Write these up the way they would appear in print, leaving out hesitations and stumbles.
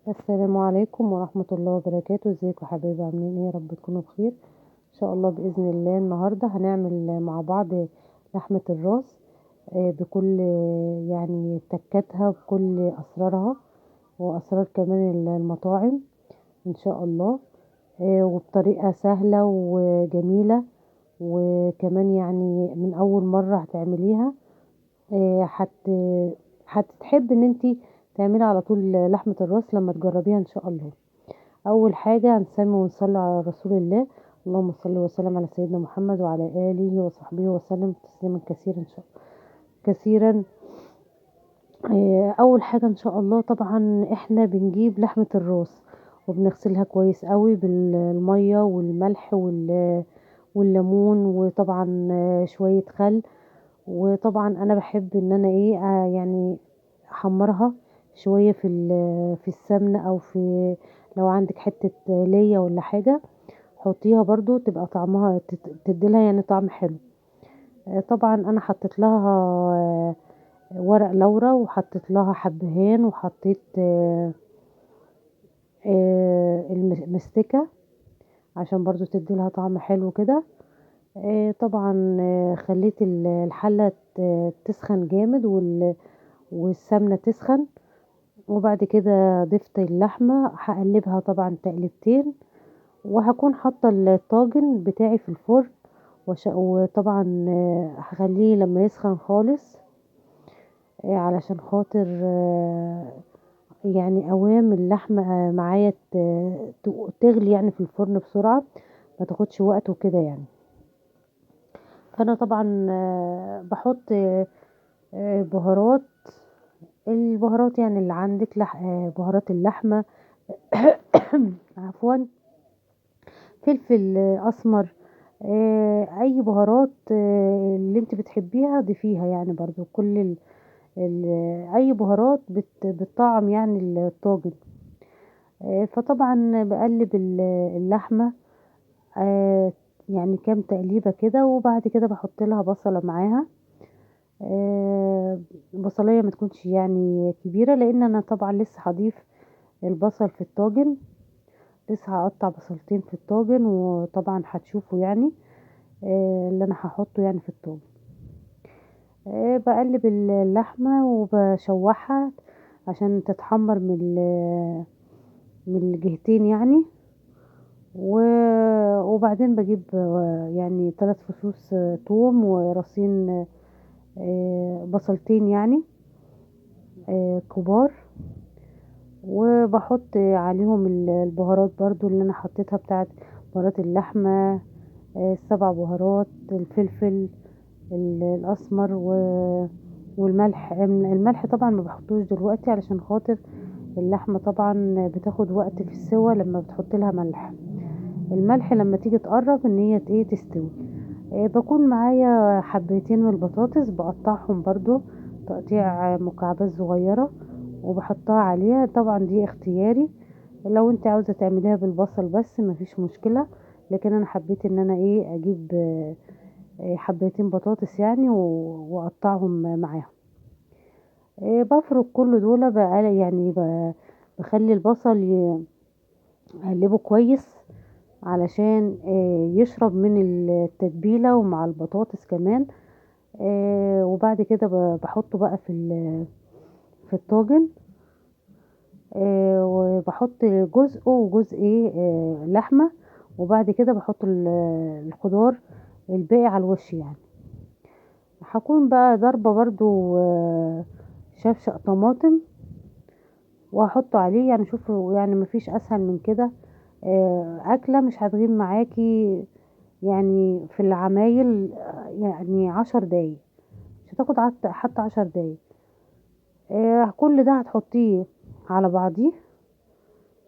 السلام عليكم ورحمة الله وبركاته. ازيكم حبايبي؟ عاملين ايه؟ يا رب تكونوا بخير ان شاء الله. بإذن الله النهاردة هنعمل مع بعض لحمة الراس بكل يعني تكاتها وبكل اسرارها واسرار كمان المطاعم ان شاء الله، وبطريقة سهلة وجميلة، وكمان يعني من اول مرة هتعمليها هتحب ان انتي تعملي على طول لحمة الراس لما تجربيها ان شاء الله. اول حاجة هنسمي ونصلي على رسول الله، اللهم صل وسلم على سيدنا محمد وعلى آله وصحبه وسلم تسليما كثيرا ان شاء الله كثيرا. اول حاجة ان شاء الله طبعا احنا بنجيب لحمة الراس وبنغسلها كويس قوي بالمية والملح والليمون وطبعا شوية خل، وطبعا انا بحب ان انا يعني احمرها شوية في السمنة، او في لو عندك حتة ليا ولا حاجة حطيها برضو تبقى طعمها تديلها يعني طعم حلو. طبعا انا حطيت لها ورق لورا، وحطيت لها حبهان، وحطيت المستكة عشان برضو تدي لها طعم حلو كده. طبعا خليت الحلة تسخن جامد والسمنة تسخن، وبعد كده ضفت اللحمة. هقلبها طبعا تقلبتين، وهكون حاطة الطاجن بتاعي في الفرن، وطبعا هخليه لما يسخن خالص، علشان خاطر يعني اوام اللحمة معايا تغلي يعني في الفرن بسرعة، ما تاخدش وقت وكده يعني. فانا طبعا بحط بهارات، البهارات يعني اللي عندك، بهارات اللحمة عفوا، فلفل اسمر، اي بهارات اللي انت بتحبيها ضيفيها يعني برضو، كل اي بهارات بتطعم يعني الطاجن. فطبعا بقلب اللحمة يعني كام تقليبة كده، وبعد كده بحط لها بصلة معاها، بصلية ما تكونش يعني كبيرة، لان انا طبعا لسه هضيف البصل في الطاجن، لسه هقطع بصلتين في الطاجن، وطبعا هتشوفوا اللي انا هحطه يعني في الطاجن. بقلب اللحمة وبشوحها عشان تتحمر من الجهتين يعني. وبعدين بجيب يعني 3 فصوص توم وراسين بصلتين كبار، وبحط عليهم البهارات برضو اللي انا حطيتها بتاعت بهارات اللحمة، 7 بهارات، الفلفل الاسمر والملح. الملح طبعا ما بحطوش دلوقتي علشان خاطر اللحمة طبعا بتاخد وقت في السوى لما بتحط لها ملح. الملح لما تيجي تقرب ان هي تستوي. بكون معايا حبيتين من البطاطس بقطعهم برضو تقطيع مكعبات صغيرة وبحطها عليها، طبعا دي اختياري، لو انت عاوزة تعمليها بالبصل بس مفيش مشكلة، لكن انا حبيت ان انا اجيب حبيتين بطاطس يعني واقطعهم معاهم. بفرك كل دول بقى، يعني بخلي البصل اقلبه كويس علشان يشرب من التتبيلة ومع البطاطس كمان. وبعد كده بحطه بقى في الطاجن، وبحط جزء وجزء لحمة، وبعد كده بحط الخضار الباقي على الوش يعني. هكون بقى ضربة برضو شفشق طماطم وهحطه عليه، يعني شوفوا يعني مفيش اسهل من كده. اكلة مش هتغيب معاكي يعني في العمايل، يعني 10 دقايق، مش هتاخد حتى 10 دقايق. كل ده هتحطيه على بعضيه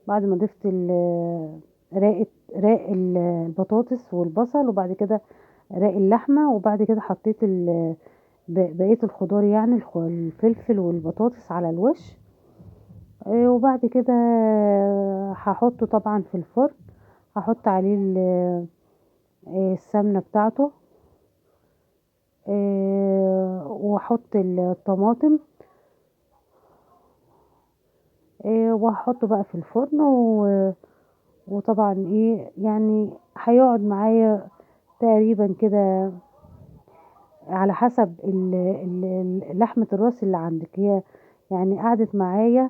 بعد ما ضفت راق البطاطس والبصل، وبعد كده راق اللحمة، وبعد كده حطيت بقية الخضار يعني الفلفل والبطاطس على الوش. وبعد كده هحطه طبعا في الفرن، هحط عليه السمنة بتاعته، واحط الطماطم. وهحطه بقى في الفرن، وطبعا ايه يعني هيقعد معايا تقريبا كده على حسب لحمة الراس اللي عندك. هي يعني قعدت معايا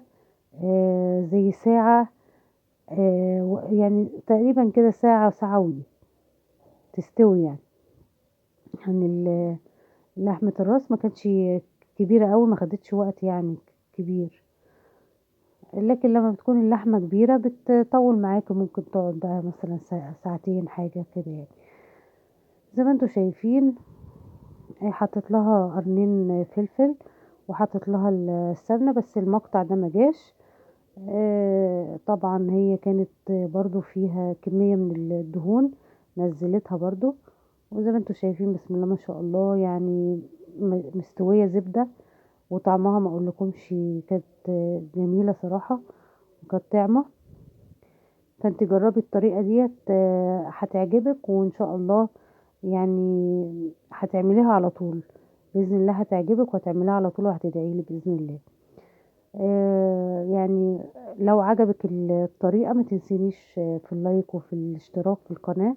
زي ساعة، يعني تقريبا كده ساعة ساعة ونص تستوي. يعني لحمة الراس ما كانتش كبيرة قوي، ما خدتش وقت يعني كبير، لكن لما بتكون اللحمة كبيرة بتطول معاك، ممكن تقعد بقى مثلا ساعتين حاجة كده يعني. زي ما انتوا شايفين حطيت لها قرنين فلفل وحطيت لها السمنة، بس المقطع ده ما جاش. طبعا هي كانت برضو فيها كمية من الدهون نزلتها برضو، وزي ما انتوا شايفين بسم الله ما شاء الله يعني مستوية زبدة، وطعمها ما اقولكمش كانت جميلة صراحة وكانت طعمة. فانت جربي الطريقة ديت، هتعجبك وان شاء الله يعني هتعمليها على طول بإذن الله، هتعجبك وهتعمليها على طول وهتدعي لي بإذن الله. يعني لو عجبك الطريقة ما تنسينيش في اللايك وفي الاشتراك في القناة،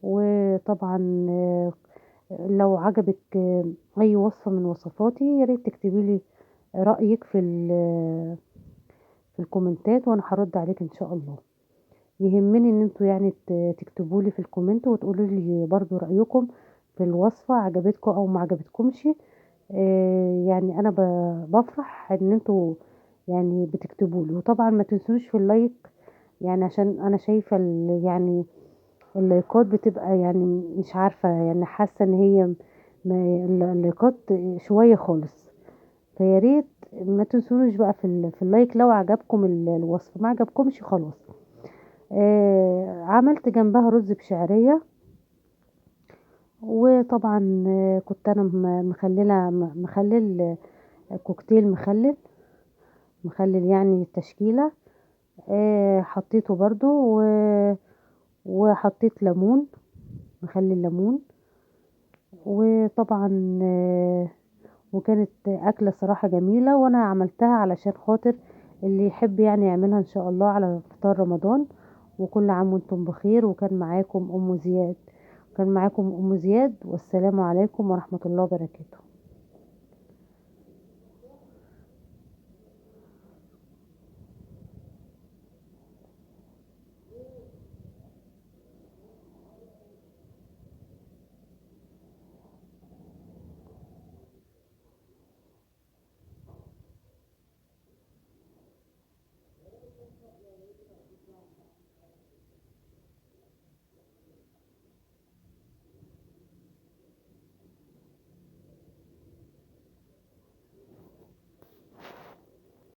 وطبعا لو عجبك اي وصفة من وصفاتي يا ريت تكتبي لي رأيك في الكومنتات وانا هرد عليك ان شاء الله. يهمني ان انتوا يعني تكتبوا لي في ال comment وتقولوا لي برضو رأيكم في الوصفة، عجبتكم او ما عجبتكمش. يعني انا بفرح ان انتوا يعني بتكتبوا لي، وطبعا ما تنسوش في ال like، يعني عشان انا شايفة يعني اللايكات بتبقى يعني مش عارفة، يعني حاسة ان هي اللايكات شوية خالص، فيا ريت ما تنسونيش بقى في ال like لو عجبكم الوصفة، ما عجبكمش خلاص. عملت جنبها رز بشعرية، وطبعا كنت انا مخلله مخلل كوكتيل مخلل يعني التشكيلة، حطيته برضو، وحطيت ليمون، مخلل ليمون، وطبعا وكانت أكلة صراحة جميلة، وأنا عملتها علشان خاطر اللي يحب يعني يعملها إن شاء الله على فطار رمضان. وكل عام وانتم بخير. وكان معاكم أم زياد، كان معاكم أم زياد، والسلام عليكم ورحمة الله وبركاته.